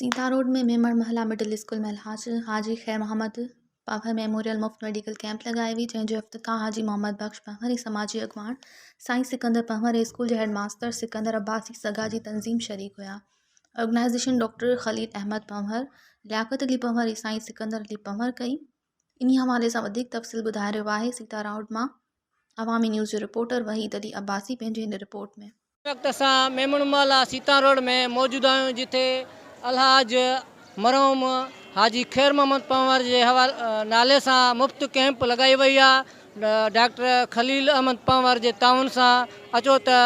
Sita road ۾ Memon Mohalla middle school ۾ Alhaj Haji Khair Muhammad Panhwar memorial مفت medical camp لڳائي وئي، جنهن جو افتتاح حاجي محمد بخش پنهور ۽ سماجي اڳواڻ سائين سڪندر پنهور ۽ اسڪول جي هيڊ ماستر سڪندر عباسي سگا جي تنظيم شريڪ هيا. آرگنائيزيشن ڊاڪٽر خليل احمد پنهور، لياقت علي پنهور ۽ سائين سڪندر علي پنهور ڪئي. انهي حوالي سان وڌيڪ تفصيل ٻڌائي رهيو آهي سيتاروڊ مان عوامي نيوز جو رپورٽر وحيد علي عباسي پنهنجي هن رپورٽ ۾. هن وقت اسان ميمڻ محلا سيتان روڊ ۾ موجود آهيون جتي الحاج مرحوم حاجي خير محمد پنهور جي نالي سان مفت ڪئمپ لڳائي وئي آهي ڊاڪٽر خليل احمد پنهور جي تعاون سان اچو ته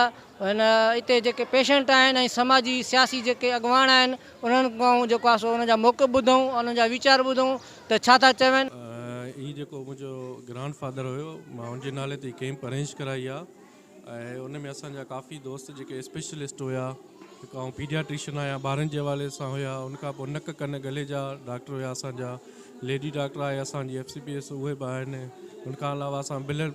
هن اتي جيڪي پيشنٽ آهن ۽ سماجي سياسي جيڪي اڳواڻ آهن انهن کان جيڪو آهي سو انهن جا موقف ٻڌون انهن جا ويچار ٻڌون ته ڇا ٿا چون. هي جيڪو منهنجو گرانڊ فادر هيو مان ان جي نالي تي ڪيمپ ارينج ڪرائي آ ۽ ان ۾ اسان جا ڪافي دوست جيڪي اسپيشلسٽ هيا هڪ آئون پيڊياٽريشن آهيان ٻارن جي حوالي سان هيا ان کان پوء نڪ ڪن ڳلي جا ڊاڪٽر هيا اسان جا ليڊي ڊاڪٽر آهي اسان جي ايف سي پي ايس اهي به آهن ان کان علاوه اسان بلڊ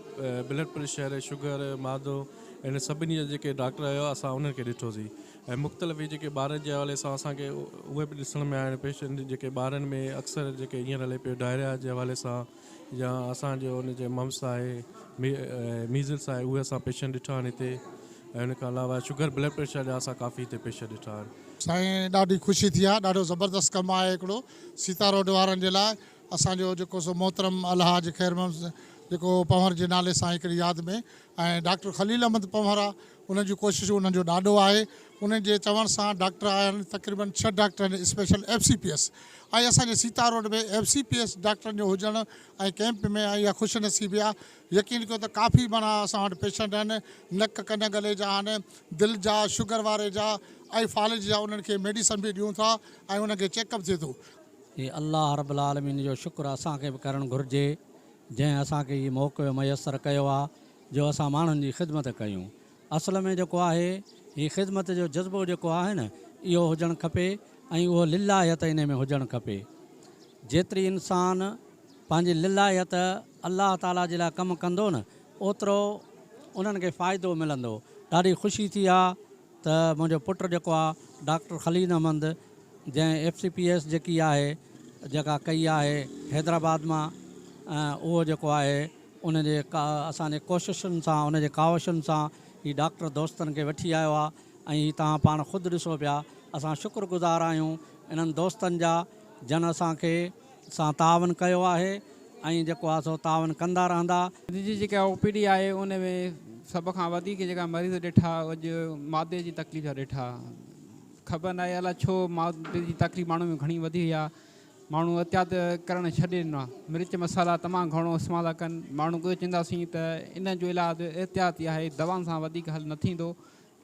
بلڊ پريشر شگر مادو ان سڀني جا جيڪي ڊاڪٽر هيا اسان انهن کي ڏٺوسين ۽ مختلف هي جيڪي ٻارن جي حوالي سان اسان کي اهي به ڏسڻ ۾ آيا آهن پيشنٽ جيڪي ٻارن ۾ اڪثر جيڪي هينئر هلي پيو ڊائريا جي حوالي سان يا اسان جو ان جي ممس آهي ميزلس آهي اهي اسان پيشنٽ ڏٺا آهن هتي ۽ ان کان علاوه شگر بلڊ پريشر جا اسان ڪافي هتي پيشنٽ ڏٺا آهن. سائين ڏاڍي خوشي ٿي آ ڏاڍو زبردست ڪم آهي هڪڙو سيتا روڊ وارن جي لاء اسان جو جيڪو سو محترم الحاج خير محمد جيڪو پنهور جي نالي سان هڪڙي ياد ۾ ۽ ڊاڪٽر خليل احمد پنهور آ انهن جون ڪوششون انهن جو ڏاڏو آهي انهن جي چوڻ سان ڊاڪٽر آيا آهن تقريبن ڇهه ڊاڪٽر آهن special F C P S ۽ اسان جي Sita road ۾ F C P S ڊاڪٽرن جو هجڻ ۽ ڪئمپ ۾ ۽ اها خوش نصيبي آهي يقين ڪيو ته ڪافي معنيٰ اسان وٽ پيشنٽ آهن نڪ ڪن ڳلي جا آهن دل جا شگر واري جا ۽ فالج جا انهن کي ميڊيسن به ڏيون ٿا ۽ انهن کي چيڪ اپ ٿئي ٿو. هي الله رب العالمين جو شڪر اسان کي به ڪرڻ گهرجي جنهن اسان کي هي موقعو ميسر ڪيو آ جو اسان ماڻهن جي خدمت ڪيون. اصل ۾ جيڪو آهي هي خدمت جو جذبو جيڪو آهي نه اهو هجڻ کپي ۽ اهو للاهيت انهي ۾ هجڻ کپي. جيتري انسان پنهنجي للاهيت الله تعالي جي لاء ڪم ڪندو نه اوترو انهن کي فائدو ملندو. ڏاڍي خوشي ٿي آ ته منهنجو پٽ جيڪو آ ڊاڪٽر خليل احمد جنهن ايف سي پي ايس جيڪي آهي جيڪا ڪئي آهي حيدرآباد مان اهو جيڪو آهي ان جي اسان جي ڪوششن سان ان جي ڪاوشن سان هي ڊاڪٽر دوستن کي وٺي آيو آ ۽ هي توهان پاڻ خود ڏسو پيا اسان شڪر گذار آهيون انهن دوستن جا جن اسان کي سان تعاون ڪيو آهي ۽ جيڪو آ سو تعاون ڪندا رهندا. اڄ جي جيڪا او پي ڊي آهي ان ۾ سڀ کان وڌيڪ جيڪا مريض ڏٺا اڄ معدي جي تڪليف جا ڏٺا خبر ناهي الاء ڇو معدي جي تڪليف ماڻهن ۾ گهڻي وڌي وئي آهي ماڻهو احتياط ڪرڻ ڇڏي ڏنو آهي مرچ مصالحا تمام گهڻو استعمال ٿا ڪن ماڻهو ڪجهه چونداسين ته ان جو علاج احتياط ئي آهي دوائن سان وڌيڪ حل نه ٿيندو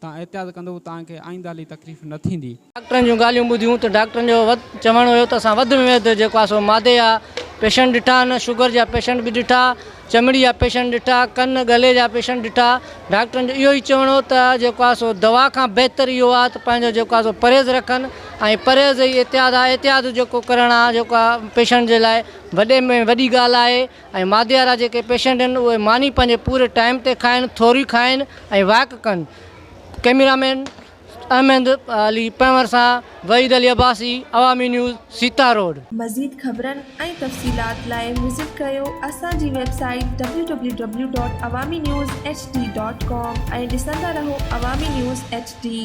توهان احتياط ڪندو توهان کي آئنده هلي تڪليف نه ٿيندي. ڊاڪٽرن جون ڳالهيون ٻڌيون ته ڊاڪٽرن جو چوڻ هيو ته اسان وڌ ۾ وڌ جيڪو آهي سو مادي جا پيشنٽ ڏٺا آهن، شگر جا پيشنٽ به ڏٺا، چمڙي جا پيشنٽ ڏٺا، ڪن ڳلي جا پيشنٽ ڏٺا، ڊاڪٽرن جو اهو ئي چوڻ هو ته جيڪو آهي سو دوا کان بهتر اهو آهي ته پنهنجو جيڪو آهي سو پرهيز رکن ۽ پرهيز ئي احتياط آهي، احتياط جيڪو ڪرڻ آهي جيڪو آهي پيشنٽ جي لاء وڏي ۾ وڏي ڳالهه آهي. ۽ مادي وارا جيڪي پيشنٽ آهن اهي ماني پنهنجي پوري ٽائيم تي کائن ٿوري کائن ۽ واڪ ڪن ڪئميرا مين احمد علي پنهور سان وحيد علي عباسي عوامي نيوز سيتا روڊ. مزيد خبرن ۽ تفصيلات لاء وزٽ ڪريو اسان جي website W W W dot Awami news H D dot com ۽ ڏسندا رهو عوامي نيوز ايڇ ڊي.